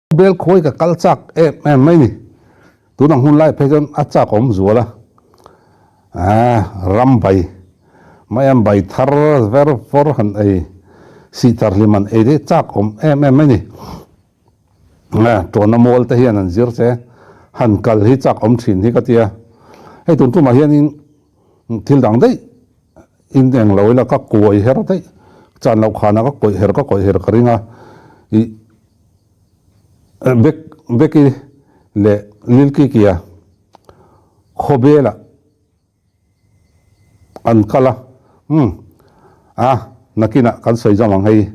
Bel khawi ka kal chak em em mai ni. Tun ang hun lai phei chuan a chak awm zual a. Aaa ram bai mai an bai thar ver vawr han ei sih tar hlim han ei te hi chak awm em em mai ni. Aaa tawna mual te hian an zir che han kal hi chak awm thin hi ka tia. Hei tun tumah hianin thil dang daih in eng lo ila ka kuai her daih chan loh khanah ka kawih her ka kawih her ka ring a ih. Bek Beki leh Lil Kikia khawbelah an kal a, umm a nakinah kan sawi zawm ang hei.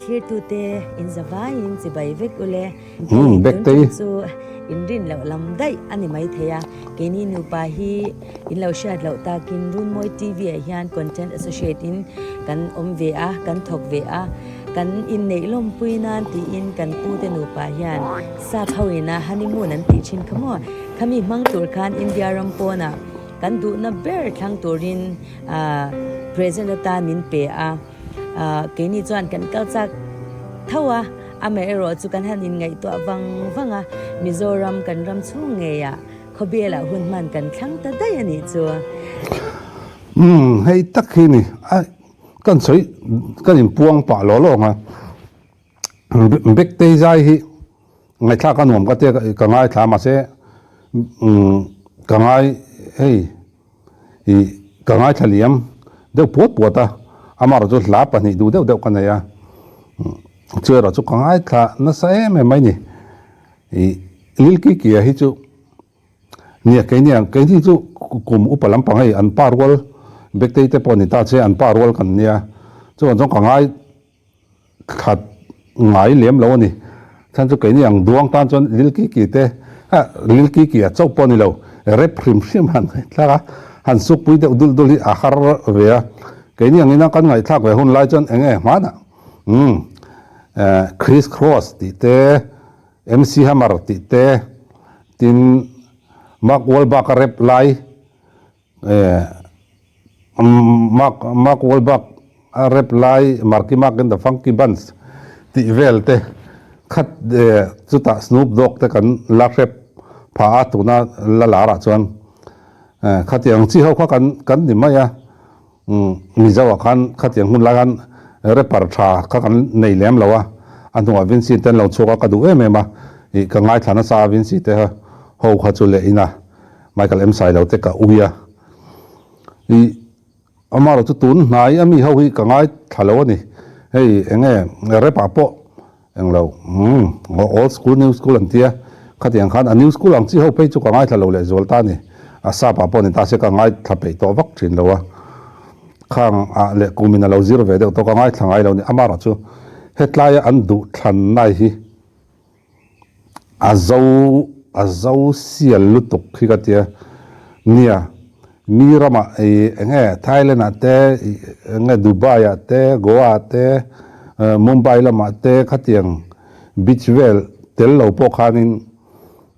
Thirtute in za vaiin chibai vek ule, hei tun tum chu in rin loh lam daih a ni maithei a, keini nupa hi in lo hriat loh takin Runmawi TV ah hian content associate in kan awm ve a, kan thawk ve a. Kan inneih lawmpui nan tiin kan pute nupa hian sap ho ina honeymoon an tih thin kha maw? Khami hmang tur khan India ram pawnah kan duhna ber thlang turin present atan min pe a, keini chuan kan kal chak tho a, amaherawh chu kan han inngaihtuah vang vang a, Mizoram kan ram chhung ngeiah khawbelah hun hman kan thlang ta daih a nih chu. Umm hei tak hi ni a. Kan sawi kan inpuang pah lawh lawng a, Bektei zai hi ngaihthlak a nuam ka tia ka ngaithla a mahse ka ngai hei ih ka ngaithla liam deuh puat puat a, amaherawh chu hla pahnih duh deuh deuh ka nei a, chu erawh chu ka ngaithla nasa em em mai ni ih Lilkikia hi chu. Nia, keini ang, keini chu kum upa lampang hei an pa rual Bektei te pawh ni ta che, an pa rual kan nia, chuan chuan ka ngai thlat ngai lem lo a ni. Chhan chu keini ang duang tan chuan Lilkiki te, ah Lilkiki a chauh pawh a ni lo, rep hrim hrim han ngaihthlak a, han sukpui deuh dul dul hi a har ve a. Keini ang ina kan ngaihthlak ve hun lai chuan eng nge hmanah umm Criss Cross tih te, MC Hammer tih te, tin Mark Wahlberg a rap lai Mark Mark Wahlberg a rap lai Marky Mark and the Funky Bunch tih vel te khat chutah Snoop Dogg te kan la hrep phah a tuna la lar ah chuan khatiang chi ho kha kan kan ni mai a. Mizo ah khan khatiang hun lai khan rapper tha kha kan nei lem lo a, a hnuah Vincy te an lo chhuak a, ka duh em em a, ih ka ngaithla nasa a Vincy te ho kha chu leh in a, Michael M Sailo te ka ui a, ih amaherawh chu tun hnai a mi ho hi ka ngaithla lo a ni, hei eng nge rap ah pawh Englo, umm, old school, new school an tia, khatiang khan a new school ang chi ho phei chu ka ngaithla lo leh zual ta a ni. A sap ah pawh ni ta se ka ngaithla peih tawh vak thin lo a, khang ah leh kum in a lo zir ve deuh tawh ka ngaithla ngai lo ni. Amaherawh chu hetlaia an duh thlan nai hi a zo a zo sial lutuk hi ka tia, nia mi ramah ih eng nge Thailand ah te ih eng nge Dubai ah te Goa ah te Mumbai lamah te khatiang beach vel tel lo pawh khanin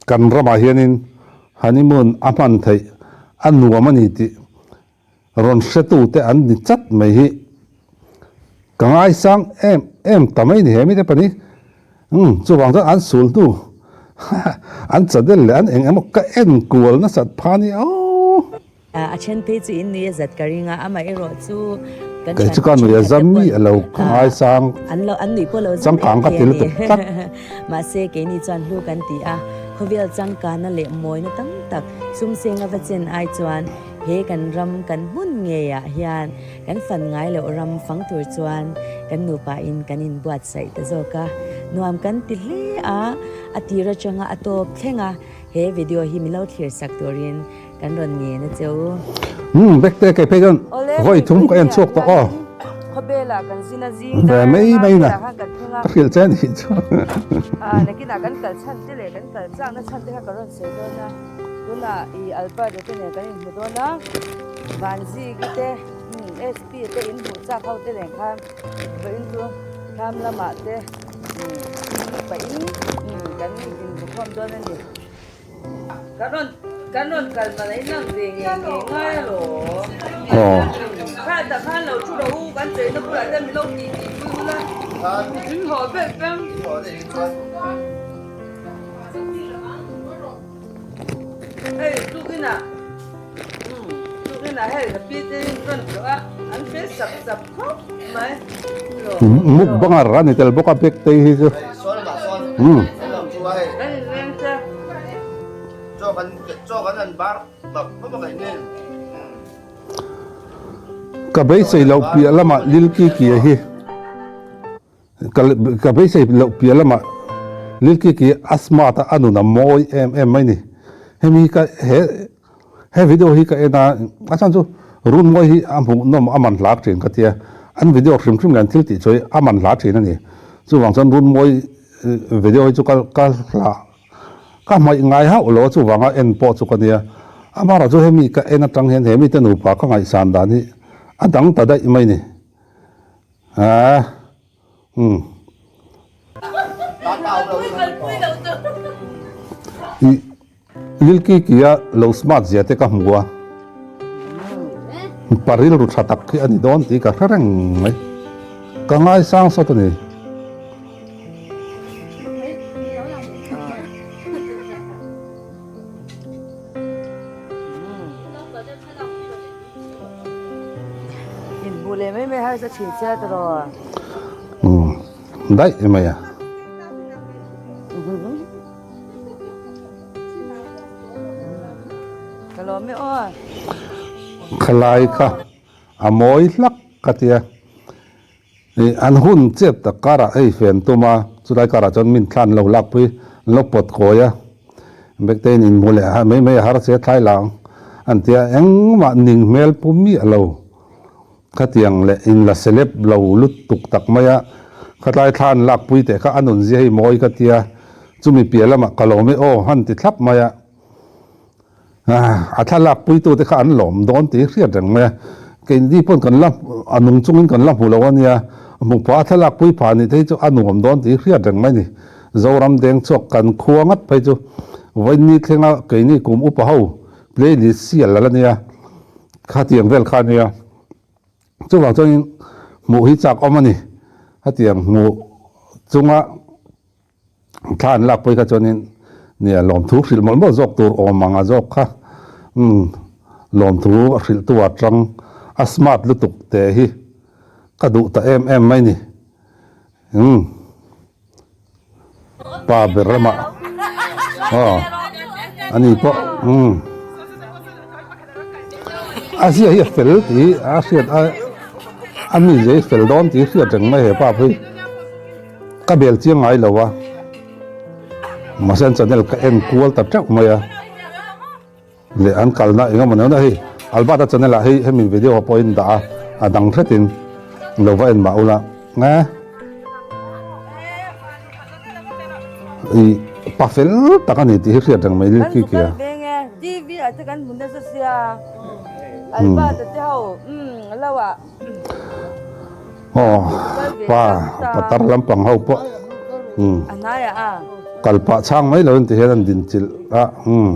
kan ramah hianin honeymoon a hman theih a nuam a ni tih rawn hretute an ni chat mai hi ka ngaisang em em ta mai ni he mite pahnih umm chuvang chuan an sul hnu an channel leh an eng emaw ka en kual nasat pha ni aw. A then phei chu in nui a zat ka ring a, amah erawh chu kan Kei chu ka nui a zam mi a lo ka ngaisang an lo an nuih pawh lo zam changkang ka em ti thei a lutuk ni. tlat. Mahse keini chuan hlu kan ti a, khawvel changkana leh mawina tam tak sumseng a va chen ai chuan He kan ram kan hmun ngeiah hian kan fan ngai loh ram fang tur chuan kan nupa in kan inbuatsaih ta zawk a, nuam kan ti hle a, a tir atanga a tawp thleng a, he video hi min lo thlir sak turin kan rawn ngen a che u. Umm Bekte kei phei chuan vawi thum ka en chhuak tawh aw. Khawbel ah kan zin a zing Ve dar mai mai in a ah khan kan thleng a. Ka hrilh che a nih chu. Nakinah kan kal chhan te leh kan kal chakna chhan te kha ka rawn sawi dawn a. Tunah i Albert-a te nen kan inhmu dawn a, Vanziki te, SP te inhmuh chak ho te nen khan vawiin chu thlam lamah te pahin kan inhmu khawm dawn a ni. Kan rawn kan rawn kal man a inlang ve ngei ngei ngai alawm. Kha tak khan lo thu rawh u, kan cheina bulah te min lo tih tih pui ula, min haw vek vek. Tukinah tukinah hei ka pi te in rawn tlawh a, an fel sap sap khawp mai. Mukbanger a ni tel bawk a Bektei hi chu. Kan inreng che. Ka beisei loh piah lamah Lil Kiki-a hi Ka beisei loh piah lamah Lil Kiki a smart a, a nun a mawi em em mai ni. Hemi hi ka he he video hi ka en a, a chhan chu Runmawi hi a hmuhnawm a man hla thin ka tia, an video hrim hrim leh an thil tih chu a man hla thin a ni. Chuvang chuan Runmawi video hi chu ka ka hla ka hmaih ngai hauh lo a, chuvanga en pawh chu ka nia. Amaherawhchu chu hemi ka en atang hian he mite nupa ka ngaihsan dan hi a dang ta daih mai ni. Aa umm. I Lil Kiki a lo smart zia te ka hmu a, pa rilru tha tak hi a ni dawn tih ka hre reng mai. Ka ngaisang sawt a ni. Inhmuh leh mai mai harsa thin sia tawh. Umm daih mai a. Ka lawm e aw. Khalai kha a mawi hlak ka tia. Ih an hun chet tak karah hei fen tum a, chulai karah chuan min thla an lo lakpui, an lo pawt kawi a, Bekteiin inhmu leh mai mai a har che thlai la ang an ti a, engmah ning hmel pu miah lo khatiang leh inla celeb lo lutuk tak mai a, khatlai thla an lakpui teh kha a nunzia hi mawi ka tia, chumi piah lamah ka lawm e aw han ti thlap mai a. A thlalak puitute kha an lawm dawn tih hriat reng mai a, keini pawn kan la a nung chungin kan la hmu lo a nia, hmu pah a thlalak pui phah nih te hi chu a nuam dawn tih hriat reng mai a ni. Zoram deng chhuak kan khua ngat phei chu vawiin thlenga keini kum upa ho playlist sial la nia, khatiang vel kha a nia. Chuvang chuanin hmuh hi chak awm a ni, hetiang hmuh chunga. Thla an lak pawh kha chuanin nia lawmthu hrilh mawlh mawlh zawk tur awm ang a zawk kha umm lawmthu a hrilh tu atang a smart lutuk te hi ka duh ta em em mai ni umm pa ber lamah aw ani pawh umm a zia hi a fel tih a hriat a a mizia hi fel dawn tih hriat reng mai he pa hi. Ka bel chiang ngai lo a, mahse an channel ka en kual ta teuh mai a, leh an kalna eng emaw neuh hei Albert-a channel ah hei hemi video ah pawhin dah a, a dang hretin lo va en mah ula nge i pa fel tak a ni tih hi hriat reng mai lil khi khi a. TV ah te kan hmu nasa sia Albert-a te ho lo ah. Aw pa patar lampang ho pawh umm kal pah chhang mai lo in ti hian an din chilh a umm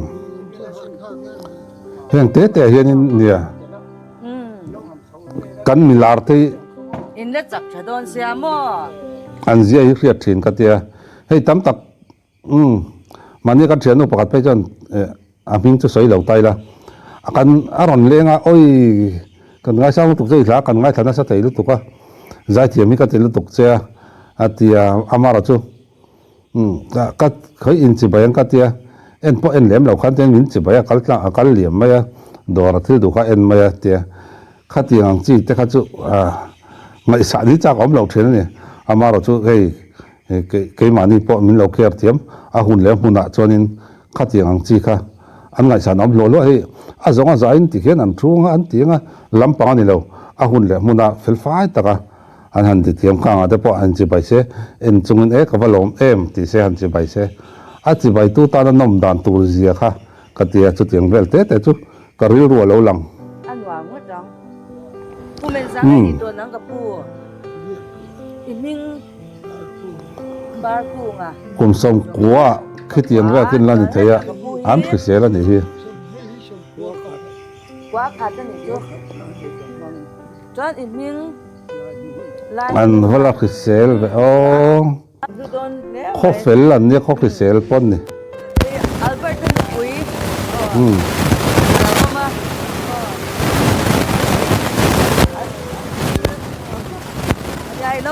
heng te te ah hian in nia kan milar te hi an zia hi hriat thin ka tia hei tam tak Umm, mahni kan thiannu pakhat phei chuan eh a hming chu sawi lo ta ila, a kan a rawn leng a, awi kan ngaisang lutuk che i hla kan ngaithla nasa thei lutuk a, zaithiam hi ka ti lutuk che a, a ti a, Amara chu umm ka ka khawi inchibai ang ka ti a, en pawh en lem lo khan tiang min chibai a kal tlang a kal liam mai a, dawr a thil duh kha en mai a tia, khatiang ang chi te kha chu ah ngaihsah ni chak a awm lo thin a ni, Amara chu hei. Keimahni pawh min lo care thiam, a hun leh a hmunah chuanin khatiang ang chi kha an ngaihsan awm hluah hluah hei a zawng a zain ti hian an thu anga an ti anga lampang a ni lo, a hun leh hmuna fel fai taka an han ti thiam khangah te pawh han chibai se, en chungin e ka va lawm em tih se han chibai se, a chibaitu tana nawm dan tur zia kha ka ti a, chutiang vel te te chu ka rilru a lo lang. A nuam ngawt ang. Pu Menzang a nih tawn ang ka pu. I hming. Kum sawmkua khitiang vel khin la ni thei a, an hrisel a nih hi. An va la hrisel ve aw. Khaw fel an nia, khaw hrisel pawn ni.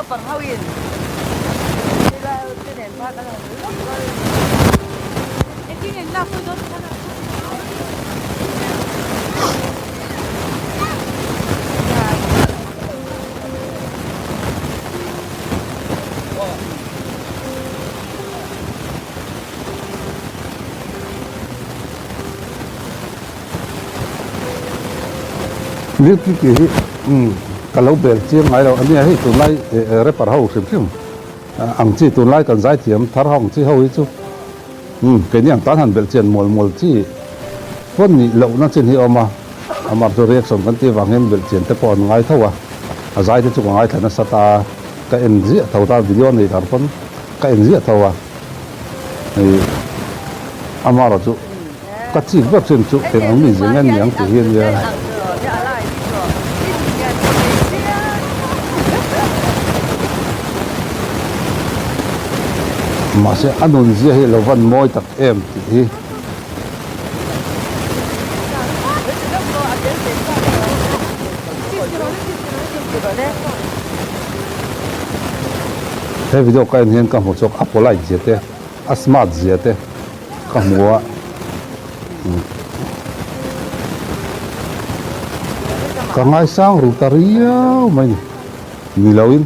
Naupang ho in zirlai ho te nen khan an han lawk lawk a. Lirkiki hi ka lo bel chiang ngai lo a nia hei tunlai rapper ho hrim hrim ang chi tunlai kan zaithiam thar ho ang chi ho hi chu keini ang tan han belh chian mual mual chi pawn nih lohna chin hi a awm a amah chu reaction kan tih avang hian belh chian te pawh an ngai tho a a zai te chu ka ngaithla nasa ta a ka en ziah tho ta video nei thar pawn ka en ziah tho a hei amaherawh chu ka chik ber chin chu eng ang mi zing nge niang tih hi a nia. Mahse a nun zia hi lo van mawi tak em tih hi. He video ka en hian ka hmu chawk a polite zia te a smart zia te ka hmu a ka ngaisang ru ta riau mai ni ni lo in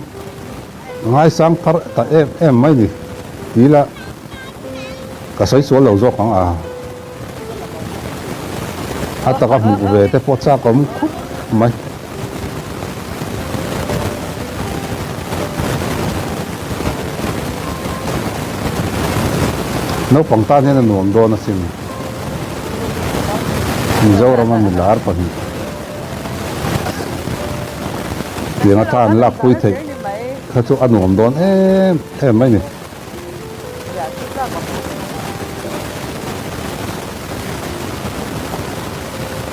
ngaisang thar ta em em mai ni ti ila ka sawi sual lo zawk ang a a taka hmuh ve te pawh chak awm khawp mai. Naupang tan hian a nuam dawn asin. Mizoram a milar pahnih tiang ata an lakpui theih kha chu a nuam dawn em em mai ni.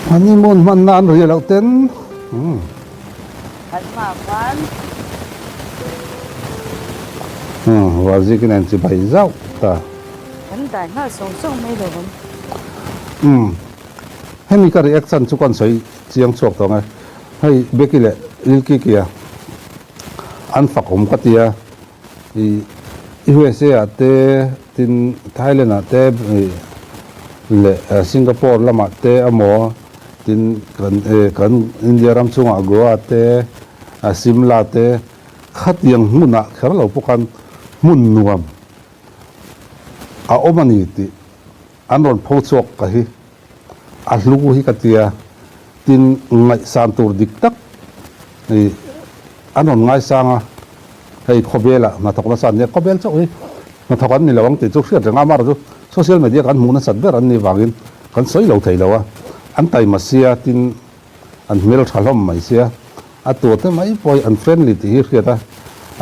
Honeymoon hmanna an ri loh ten. Rualzik in a inchi bai zauh ta. Hemi ka reaction chu ka rawn sawi chiang chhuak tawh ang e. Hei Becky leh Lil Kiki a an fak awm ka ti a. I USA ah te tin Thailand ah te leh Singapore lamah te emaw tin kan kan India ram chungah Goa te Simla te khatiang hmunah kher lo pawh khan hmun nuam a awm a ni tih an rawn pho chhuak ka hi a hlu hi ka tia tin ngaihsan tur dik tak i an rawn ngaisang a hei khawvelah hnathawk nasa an nia khawvel chauh hi hnathawk an ni lo ang tih chu hriat reng a amaherawhchu social media kan hmuh nasat ber an nih vangin kan sawi lo thei lo a an taima sia tin an hmel tha hlawm mai sia a tur te mai pawh hi an friendly tih hi hriat a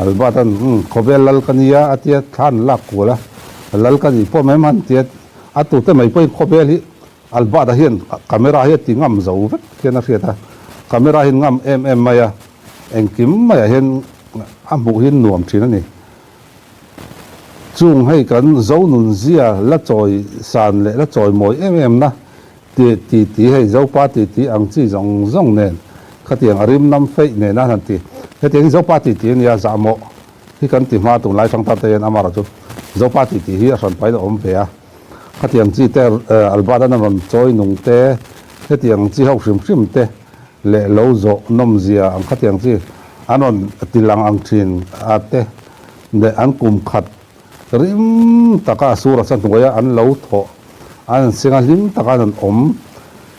Albert an umm khawvel lal ka nia a tia thla an lak kual a lal ka nih pawh mai man tia a tur te mai pawhin khawvel hi Albert a hian camera hi a ti ngam zo vek hian a hriat a camera hian ngam em em mai a engkim maiah hian a hmuh hi nuam thin a ni chung hei kan Zonunzia la chawi san leh la chawi mawi em em na Ti ti ti hei Zopa ti ti ang chi zawng zawng nen khatiang a rim nam feih nen a han ti. Hetiang hi Zopa ti ti a nia zahmawh hi kan ti hma tunlai hrang tar te hian amara chu Zopa ti ti hi a hran pain a awm ve a. Khatiang chi te Albert an rawn chawi nung te hetiang chi ho hrim hrim te leh lo zawh nawm zia ang khatiang chi an rawn ti lang ang thin a te leh an kum khat Rim taka sur a chahnuaia an lo thawh an han seng a, hlim taka an han awm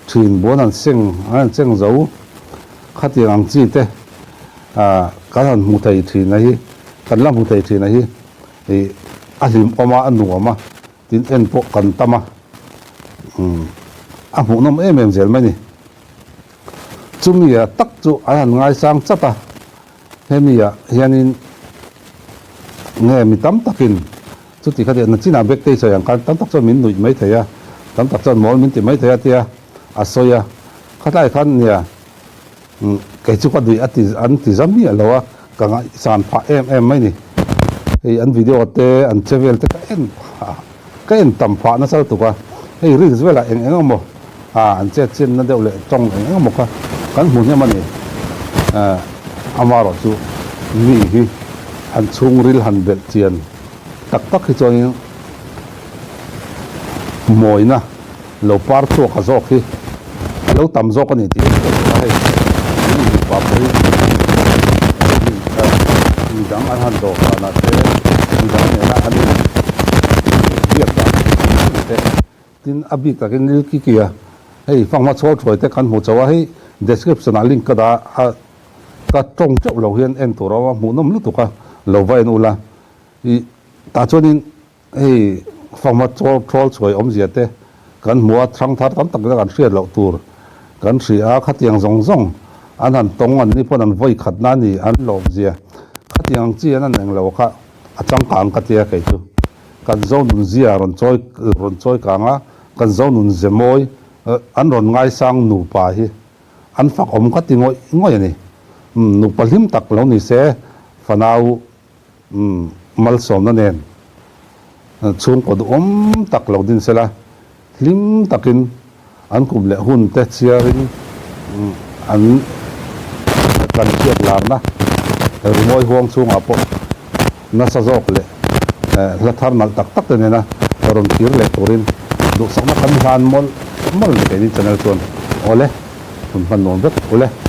thin, buan an seng an han cheng zo khatiang ang chi te kan han hmu thei thin a hi, kan la hmu thei thin a hi ih a hlim awm a, a nuam a, tin en pawh kan tam a, a hmuhnawm em em zel mai a ni. Chumi ah tak chu an han ngaisang chat a. Hemi ah hianin nge mi tam takin chuti kha tih nachinah bag te i sawi ang khan tam tak chuan min nuih mai thei a, tam tak chuan mawl min ti mai thei a tia a sawi a, khatlai khan nia kei chu ka duih a ti an ti za miah lo a, ka ngaihsan phah em em mai ni. Hei an video te an che vel te ka en phah ka en tam phah nasa lutuk a, hei reels velah eng eng emaw A, an chet chenna deuh leh tawng eng eng emaw kha kan hmu hnem a ni. Amaherawh chu mi hi. An chhungril han belh chian tak tak hi chuanin mawina lo par chhuak a zawk hi a lo tam zawk a ni tih a hriat theih a, hei min nupa pawh hi midang an han dawr danah te midang nena an in biak dan te tin a bik takin Lil Kiki a hei fanghma chhawl thuai te kan hmu chauh a, hei description ah link ka dah a ka tawng teuh lo hian en tur a awm a hmuhnawm lutuk a lo va en ula ih tah chuanin Hei fanghma chawl thawl chhuai awmzia te kan hmu a, thrang thar tam tak te kan hriat loh tur kan hria a, khatiang zawng zawng an han tawng an ni pawn an vawi khatna a ni an lawmzia khatiang ang chi an han eng lo kha a changkang ka tia kei chu kan Zonun zia rawn chawi rawn chawi kang a, kan Zonun ze mawi an rawn ngaisang nupa hi an fak awm ka ti ngawih ngawih a ni. Nupa hlim tak lo ni se fanau Umm, malsawmna nen chhungkaw duhawm tak lo din sela, hlim takin an kum leh hun te chhiarin an kan hriat larna rimawi huang chhungah pawh nasa zawk leh hla thar nalh tak tak te nena rawn kir leh turin duhsakna kan hlan mawlh mawlh ni keini channel chuan awle hun hman nuam vek ule.